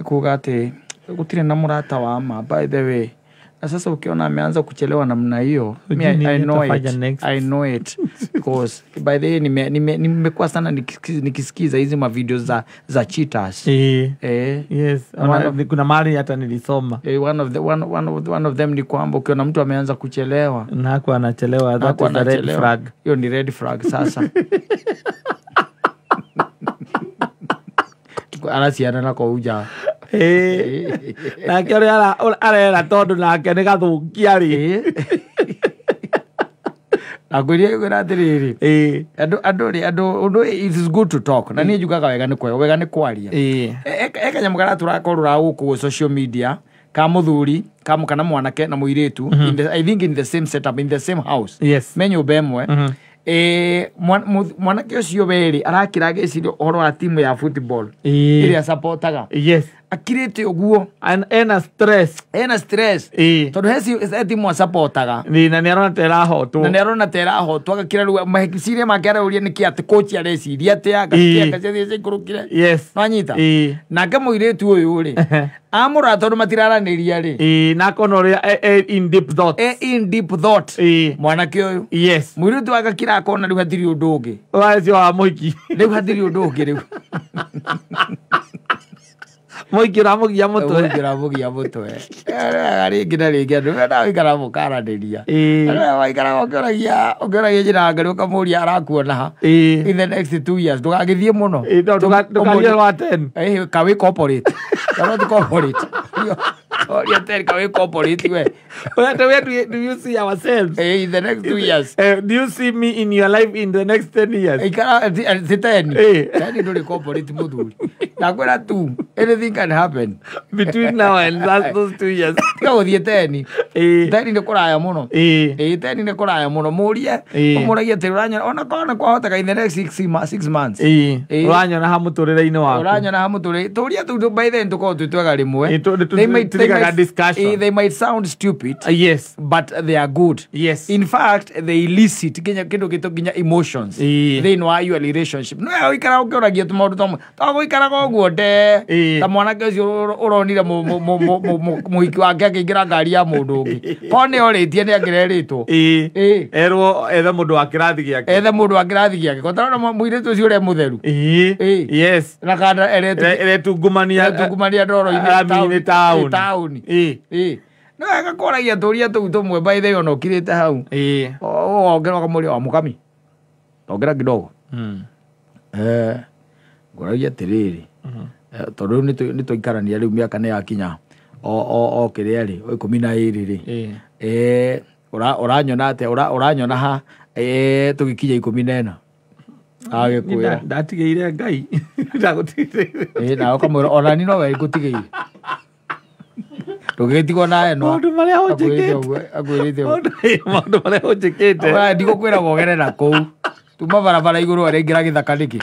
Kuga atĩ gũtirĩ na mũrata wa ma, by the way. Na sasa ukiona ameanza kuchelewa namna hiyo, mi Hujui I nini know atafanya it. next. I know it because by the way nimekuwa sana nikisikiza hizi mavideo za cheaters. Yes. Kuna mahali hata nilisoma. One of the, one, one of, one of them ni kwamba ukiona mtu ameanza kuchelewa na hakuwa anachelewa, that hakuwa is a red anachelewa. flag. Hiyo ni red flag sasa. Araciana na kũu nja. Nake ũrĩa arera tondũ nake nĩ gathũkia rĩ. Nakwĩria kwĩra atĩrĩrĩ, andũ rĩ, andũ ũndũ, it is good to talk, na niĩ njugaga wega nĩ kwega, wega nĩ kwaria. Kanyamũ karĩa tũrakorũra gũkũ social media ka mũthuri kana mwanake na mũirĩtu, I think in the same setup, in the same house, me nyũmba ĩmwe. Mwanake ũcio werĩ arakira agĩciria ũhoro wa timu ya football ĩrĩa supportaga. Akirĩte ũguo. And ena stress. Ena stress. Tondũ he timu asapotaga. Na nĩ arona ta ĩrahotwo. Na nĩ arona ta ĩrahotwo, agakira rĩu meciria make arauria nĩkĩ atĩ coach areciria atĩa, agakia ciathiĩ ciikũrũkire. Nwanyita? Nake mũirĩtu ũyũ rĩ, amũra tondũ matiraranĩria rĩ. Na akona ũrĩa in deep thought. In deep thought. Mwanake ũyũ. Mũirĩtu agakira akona rĩu hatirĩ ũndũ ũngĩ. Ũcio wa mũhiki. Rĩu hatirĩ ũndũ ũngĩ rĩu. Mũhiki ũramũgia mũtwe. Mũhiki ũramũgia mũtwe. Rĩngĩ na rĩngĩ andũ mena waikara mũkaranĩria. Andũ waikara ũkĩũragia njĩra ya Ngai ũkamũria arakuona ha. In the next 2 years ndũgagĩthiĩ mũno. No, ndũkagĩe wa 10. Kawi corporate. Kana ti corporate. Oria 10 kawi corporate we. Where do you see ourselves? In the next 2 years. Do you see me in your life in the next 10 years? Ikara ti 10. 10 ndũrĩ corporate mũthuri. Ndakwĩra tu, anything can happen between now and those 2 years. Tiga gũthiĩ 10. 10 nĩ kũraya mũno. 10 nĩ kũraya mũno. Mũrie, ũmũragie atĩ ũranyona, ona korwo nĩ kwahoteka in the next 6 months. Ũranyona ha mũtũrĩre-inĩ waku. Ũranyona ha mũtũrĩre. Tũria tu by then tũkorwo twĩ twega rĩmwe. They might, discussion. They might sound stupid. Yes. But they are good. Yes. In fact, they elicit nginya kĩndũ gĩtũ nginya emotions. Thĩinĩ wa your relationship. No ũikara ũkĩũragia tũmaũndũ tũmwe. To gũikaraga ũguo nde. Ta mwanake ũcio ũronire mũhiki wake akĩingĩra ngari ya mũndũ ũngĩ. Korwo nĩ orĩtie nĩ angĩrerĩtwo. Erwo ethe mũndũ wa kĩrathi gĩake. Ethe mũndũ wa kĩrathi gĩake. Ko tarona mũirĩtu ũcio ũrĩa mũtheru. Yes. Na kana eretungumania ndoro-inĩ taũni. Taũni. No agakoragia tũria tũu tũmwe by the way ona ũkirĩte hau. Wongera ũkamũria wa mũkami. Ongera kidogo. Ngoragia atĩrĩrĩ. Tondũ rĩu nĩ twaikarania rĩu mĩaka nĩ yakinya o kĩrĩa rĩ, 12 rĩ. Ũranyona atĩa, ũranyona ha tũgĩkinya 14. Agĩkwĩra. Ndatigĩire Ngai. Ndagũtigĩire. Na ũkamwĩra ona niĩ nowe ngũtigĩire. Ndũgĩtigwo nawe no. Maũndũ marĩa ũnjĩkĩte. Akwĩrĩte ũguo. Maũndũ marĩa ũnjĩkĩte. Ndigũkwĩra wogere na kũu. Tuma barabara igũrũ araingĩra gĩthaka nĩkĩ?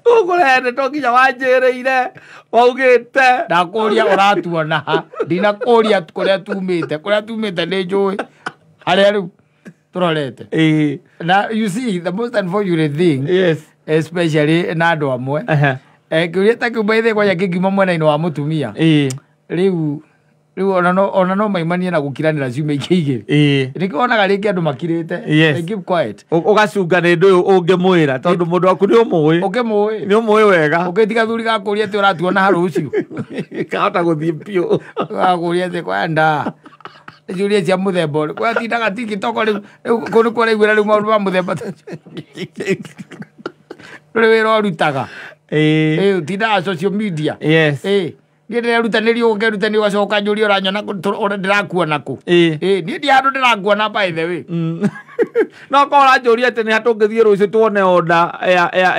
Ũkũrehete to nginya wanjĩrĩire waugĩte. Ndakũria ũratuona ha. Ndinakũria kũrĩa tumĩte. Kũrĩa tumĩte nĩ njũĩ. Harĩa rĩu tũrorete. Na you see the most unfortunate thing. Yes. Especially na andũ amwe. Kĩũria ta kĩu by the way kwanja kĩngiuma mwena-inĩ wa mũtumia. Rĩu ona no maimanie na gũkiranĩra ciumia ingĩ igĩrĩ. Nĩkĩo wonaga rĩngĩ andũ makirĩte. They keep quiet. Ũgacunga nĩ ũndũ ũyũ ũngĩmwĩra tondũ mũndũ waku nĩ ũmũĩ. Ũngĩmũĩ. Nĩ ũmũĩ wega. Ũngĩtiga thuri gakũria atĩ ũratuona ha rũciũ. Kahota gũthiĩ biũ. Gakũria atĩ kwenda. Ciũria cia mũthemba ũrĩkũ. Kwatindaga TikTok rĩu kũu nĩkuo ũraiguĩra rĩu maũndũ ma mũthemba ta ũcio. Ndũrĩ wĩra ũrutaga. Ũtindaga social media. Yes. Niĩ ndĩrerutanĩria ũkerutanĩria ũgacoka njũrie ũranyona ndĩrakuona kũ. Niĩ ndi handũ ndĩrakuona by the way. No korwo ũranjũria atĩ nĩ ha tũngĩthiĩ rũciũ tuone order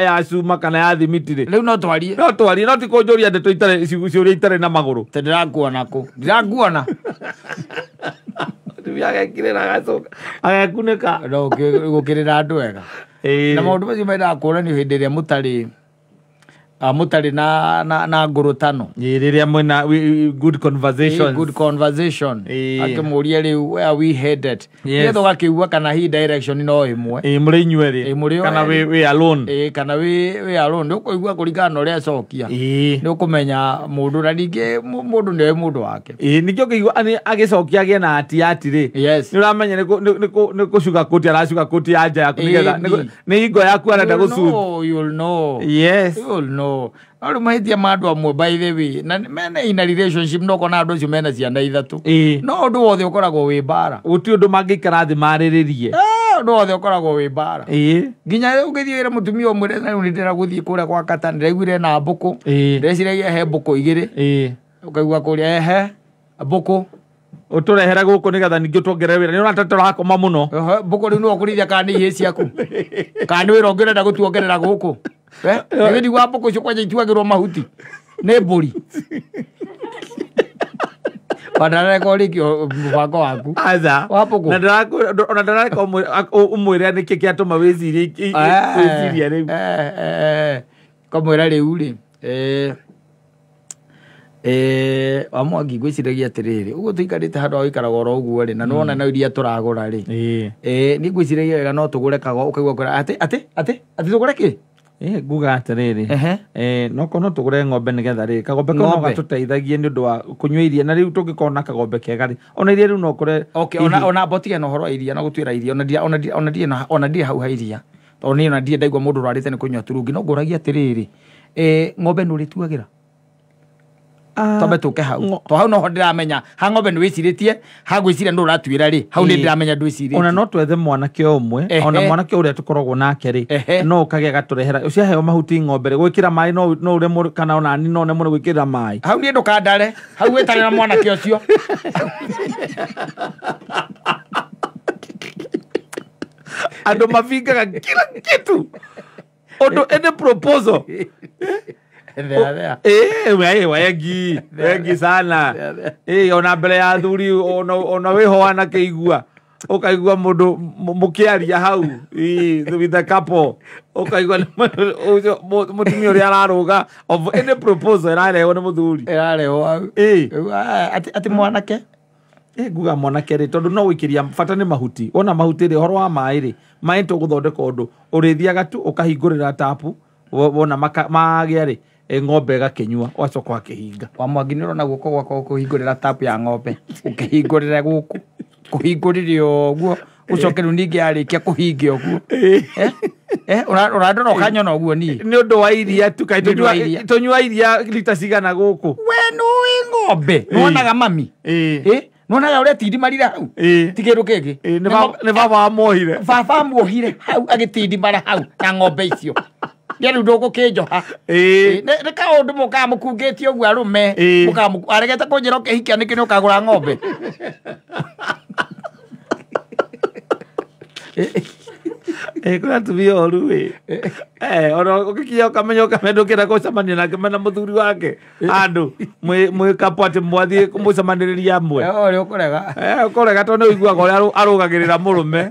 ya cuma kana ya thimiti rĩ. Rĩu no twarie. No twarie, no ti kũnjũria ndeto itarĩ ciũria itarĩ na magũrũ. Atĩ ndĩrakuona kũ. Ndĩrakuona. Mũtumia agekirĩra agacoka agekunĩka. No gũkĩrĩra andũ wega. Na maũndũ macio mendaga kuonanio hĩndĩ ĩrĩa mũtarĩ Mũtarĩ na ngũrũtano. Rĩrĩa mwĩna good conversation. Good conversation. Akĩmũria rĩu where we headed. Yes. Nĩgetha ũgakĩigua kana hi direction no ĩmwe. Mũrĩ inyuerĩ. Mũrĩ kana wĩ alone. Kana wĩ alone. Nĩ ũkũigua kũringana na ũrĩa acokia. Nĩ ũkũmenya mũndũ na ningĩ mũndũ nĩwe mũndũ wake. Ningĩ ũkĩigua agĩcokia agĩe na ati rĩ. Yes. Nĩ ũramenya nĩ kũcuga kũti aracuga kũti ya nja yaku nĩgetha nĩ ingo yaku arenda gũcuga. You'll know. Yes. You'll know. No rĩu mahĩtia ma andũ amwe by the way na mena ina relationship no kona andũ acio mena ciana ithatũ. No ũndũ wothe ũkoragwo wĩ mbara. Gũtirĩ ũndũ mangĩikara thĩ marĩrĩrie. Ũndũ wothe ũkoragwo wĩ mbara. Nginya rĩu ũngĩthiĩ wĩre mũtumia ũmwĩre na rĩu nĩ ndĩrenda gũthiĩ kũrĩa kwa kata ndĩraiguire na mbũkũ. Ndĩreciragia he mbũkũ igĩrĩ. Ũkaigua kũrĩa ehe mbũkũ. Ũtũrehere gũkũ nĩgetha ningĩ ũtuongerere wĩra. Nĩ ũrona ta tũrakoma mũno. Mbũkũ rĩu nĩwe ũkũrĩithia kana nĩ ihĩĩ ciaku. Kana nĩ wĩra ũngĩ ũrenda gũtuongerera gũkũ. Nĩ ndigua mbũkũ icio kwanja ituagĩrwo mahuti nĩ mbũri. Wandarekwo mũbango waku. Aca. Wa mbũkũ. Na ona ndareka ũmwĩre nĩkĩ kĩatũma wĩcirie wĩcirie rĩu. Kamwĩra rĩu rĩ. Wa Mwangi ngwĩciragia atĩrĩrĩ ũguo tũikarĩte handũ ha gũikaraga oro ũguo rĩ na nĩwona no iria tũragũra rĩ. Niĩ ngwĩciragia wega no tũgũre kago ũkaigua kwĩra atĩ atĩ atĩ atĩ tũgũre kĩ? Nguga atĩrĩrĩ no korwo no tũgũre ng'ombe nĩgetha rĩ kagombe kau no gatũteithagie nĩ ũndũ wa kũnyua iria na rĩu tũngĩkorwo na kagombe kega rĩ ona iria rĩu no ũkore. Okay, ona mbotige na ũhoro wa iria na gũtuĩra iria ona ndirĩ hau ha iria tondũ niĩ ona ndirĩ ndaigua mũndũ ũrarĩte nĩ kũnyua turungi no ngũragia atĩrĩrĩ ng'ombe nĩ ũrĩtuagĩra? Twambe tũke hau to hau noho ndĩramenya ha ng'ombe nĩ wĩcirĩtie ha ngwĩciria nĩ ũratuĩra rĩ hau nĩ ndĩramenya ndwĩcirĩtie. Ona no twethe mwanake ũmwe ona mwanake ũrĩa tũkoragwo nake rĩ no ũkagĩa gatũrehera ũciaheo mahuti ng'ombe rĩ gwĩkĩra maĩ no ũremwo kana ona niĩ no nemwo nĩ gwĩkĩra maĩ. Hau niĩ ndũkandare hau wĩtane na mwanake ũcio. Andũ mabingaga kila kitu ũndũ any proposal. Wengi wengi sana. Ona mbere ya athuri ona wĩho wanakĩigua ũkaigua mũndũ mũkĩaria hau with the couple ũkaigua mũtumia ũrĩa ararũga of any proposal ĩrarehwo nĩ mũthuri ĩrarehwo hau. Atĩ mwanake nguga mwanake rĩ tondũ no gũikĩria bata nĩ mahuti wona mahuti rĩ ũhoro wa maĩ rĩ maĩ tũgũthondeka ũndũ ũrĩthiaga tu ũkahingũrĩra tapu wona magĩa rĩ ng'ombe ĩgakĩnyua ũgacoka ũgakĩhinga. Wa Mwangi nĩ ũrona guoko gwakwa ũkũhingũrĩra tapu ya ng'ombe ũkĩhingũrĩre gũkũ kũhingũrĩre ũguo ũcoke rĩu ningĩ yarĩkia kũhingia ũguo. Ũrandora ũkanyona ũguo niĩ. Nĩ ũndũ wa iria tu kaĩ tũnyua iria lita cigana gũkũ. We nĩũĩ ng'ombe nĩwonaga mami. Nĩwonaga ũrĩa tindimarire hau ti kĩndũ kĩngĩ. Nĩ baba amuohire. Baba amuohire hau agĩtindimara hau na ng'ombe icio. Rĩu ndũgũkĩnjoha. Nĩ kaũndũ mũkaga mũkungĩtie ũguo arũme mũkaga aregete kũnjĩra ũkĩhikia nĩkĩ nĩ ũkagũra ng'ombe. Kwĩna atumia oru ĩ. Ona ũgĩkinya ũkamenya ũkamenya ndũkĩenda gũcemania nake mena mũthuri wake handũ mwĩ couple atĩ mwathiĩ mũcemanĩrĩrie hamwe. Ũrĩa ũkũrega. Ũkũrega tondũ nĩ ũiguaga ũrĩa arũgagĩrĩra mũrũme.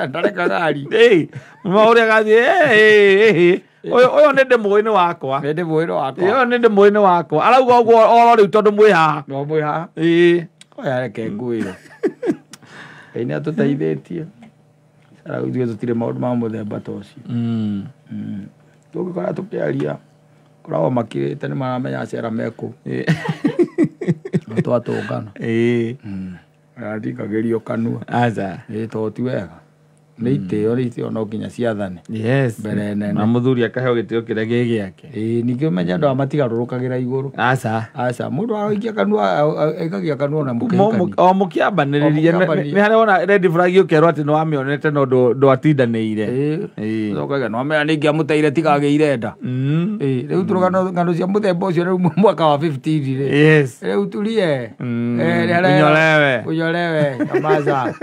Ndarekaga arie. Ũrĩa agathiĩ ũyũ nĩ ndĩmũĩ nĩ wakwa. Nĩ ndĩmũĩ nĩ wakwa. Ũyũ nĩ ndĩmũĩ nĩ wakwa. Arauga ũguo oro rĩu tondũ mwĩ haha. No mwĩ haha. Oya reke ngwĩre. Ngai nĩ atũteithĩtie. Ithuĩ tũtirĩ maũndũ ma mũthemba ta ũcio. Tũngĩkora tũkĩaria koragwo makirĩte nĩ maramenya acera mekũ. No twatũngana. Arathikagĩrio kanua. Aca. Tondũ ti wega. Nĩ itĩo nĩ itĩo no nginya ciathane. Yes. Mbere nene. Na mũthuri akaheo gĩtĩo kĩrĩa gĩ gĩake. Ningĩ ũmenye andũ aya matigarũrũkagĩra igũrũ. Aca. Aca. Mũndũ aroikia kanua aikagia kanua na mũkĩhikania. O mũkĩambanĩrĩria nĩ harĩa wona red flag ũkerwo atĩ nĩ wamĩonete no ndwatindanĩire. Ũcokaga nĩ wamenya nĩ ingĩamũteire tigagĩire nda. Rĩu tũrũgano ng'ano cia mũthemba ũcio rĩu mwaka wa 15 rĩ. Yes. Rĩu turie. Unyolewe. Unyolewe. Kamaza.